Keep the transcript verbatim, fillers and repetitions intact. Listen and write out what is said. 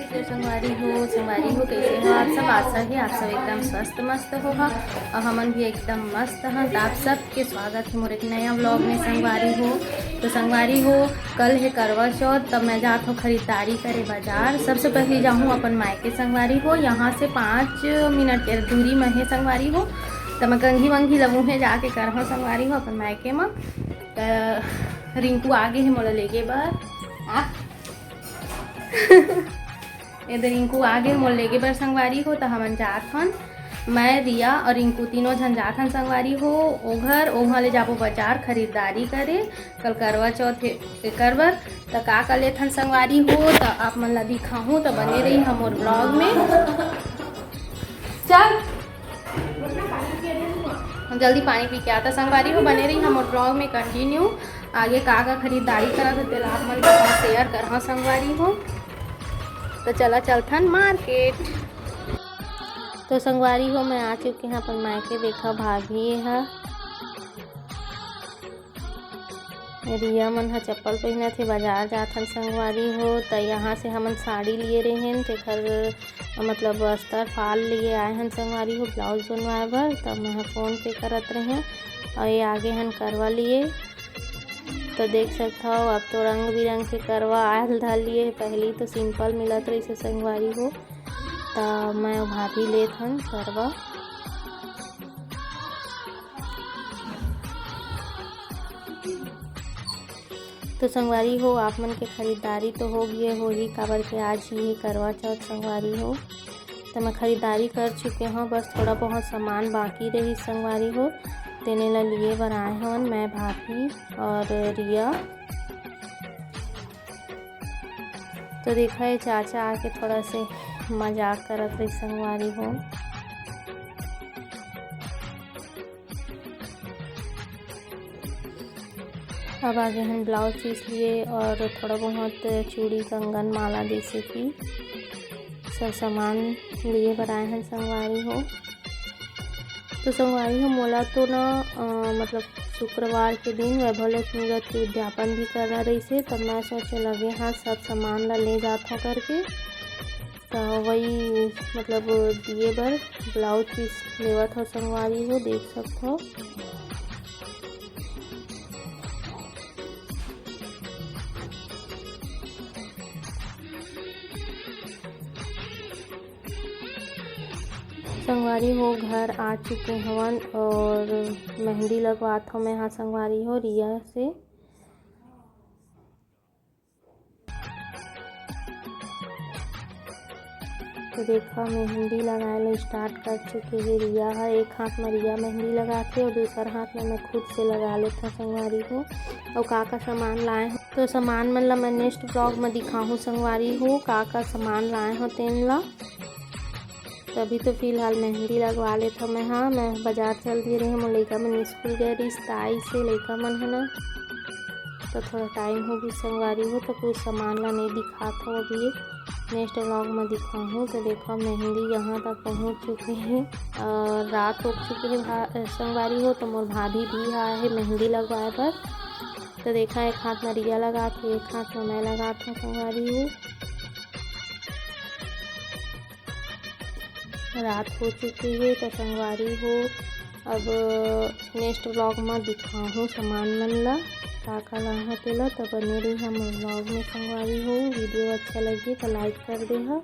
तो संगवारी हो, संगवारी हो, कैसे हो आप सब? आशा है आप सब एकदम स्वस्थ मस्त हो हा, और हमन भी एकदम मस्त हन। तो आप सबके स्वागत है मोर एक नया व्लॉग में संगवारी हो। तो संगवारी हो, कल है करवा चौथ, तब मैं जात हूँ खरीदारी करे बाजार। सबसे पहले जाहूँ अपन मायके संगवारी हो, यहाँ से पाँच मिनट के दूरी में है संगवारी हो। तो मैं कंघी वंघी लबू है जाके करहूँ संगवारी हो अपन मायके में। तो रिंकू आगे है मोला लेगे बर। आ? एदे रिंकू आगे मोर लेगे बर संगवारी हो, त हमन जात हन। मैं, रिया और रिंकू तीनों झन जात हन संगवारी हो। ओ घर, ओहाँ ले जाबो बाजार खरीदारी करे, कल करवा चौथ हे, एकर बर। त का का लेथन संगवारी हो, त आप मन ला दिखाहूँ, त बने रही हमर व्लॉग में। चल, जल्दी पानी पी के आता संगवारी हो, बने रही हमर व्लॉग में कंटिन्यू। आगे का का खरीदारी करत हो, तेला आप मन के साथ शेयर करहा संगवारी हो। तो चला चलथन मार्केट। तो संगवारी हो, मैं आ चुके हैं अपन मायके। देखा भाभी ह, रिया मन ह चप्पल पहिनत हे, बाजार जाथन संगवारी हो। त यहाँ से हमन साड़ी लिए रहेन, तेखर मतलब अस्तर फाल लिए आए हन संगवारी हो, ब्लाउज बनवाए बर। त मैं ह फोन पे करत रहें और ये आगे हन करवा लिए। तो देख सकत हव, अब तो रंग बिरंग के करवा आयल धर लिए। पहली तो सिंपल मिलत रहिसे संगवारी हो, त मैं भाभी लेत हन करवा। तो संगवारी हो, आप मन के खरीदारी तो हो गए होही, काबर के आज ही है करवा चौथ संगवारी हो। तो मैं खरीदारी कर चुके हूँ, बस थोड़ा बहुत सामान बाकी रही संगवारी हो, तेने ला लिए बर आए हवन मैं, भाभी और रिया। तो देखा, ये चाचा आके थोड़ा से मजाक करत रही संगवारी हो। अब आगे हम ब्लाउज पीस लिए और थोड़ा बहुत चूड़ी, कंगन, माला, जैसे कि सब सामान लिए बर आए हैं संगवारी हो। तो संगवारी हो, मोला तो ना, अ, मतलब शुक्रवार के दिन वैभव लक्ष्मी व्रत के उद्यापन भी करना रहिसे, तब मैं सोचे लगे हाँ सब सामान ला ले जात हूँ करके। तो वही मतलब दिए बर ब्लाउज पीस लेवत हव संगवारी हो, देख सकत हव। संगवारी हो, घर आ चुके हवन और मेहंदी लगवात हव मैं हा संगवारी हो रिया से। तो देखा, मेहंदी लगाए ला स्टार्ट कर चुके हे रिया ह। एक हाथ में रिया मेहंदी लगाथे और दूसर हाथ में मैं खुद से लगा लेथव संगवारी हो। और का का सामान लाए हव, तो सामान मन ला मैं नेक्स्ट ब्लॉग में दिखाहूँ संगवारी हो, का का सामान लाए हव तेन ला। तो अभी तो फिलहाल मेहंदी लगवा लेथव मैं हा। मैं बाजार चल दिए रहे, मोर लइका मन स्कूल गए रहिस, त आइस हे लइका मन ह ना, तो थोड़ा टाइम हो गई संगवारी हो, तो कुछ सामान ला नहीं दिखात हव अभी। नेक्स्ट व्लॉग में दिखाहूँ। तो देखा, मेहंदी यहाँ तक पहुँच चुके हे और रात हो चुके हे भा-, संगवारी हो, तो मोर भाभी भी आए हे मेहंदी लगवाए बर। तो देखा, एक हाथ में रिया लगात हे, एक हाथ में मैं लगात हव संगवारी हो। रात हो चुके हे, तो संगवारी हो, अब नेक्स्ट व्लॉग में दिखाहूँ सामान मन ला, का का लाए हव तेला। तो बने रही हमर व्लॉग में संगवारी हो। वीडियो अच्छा लगे तो लाइक कर दे हा।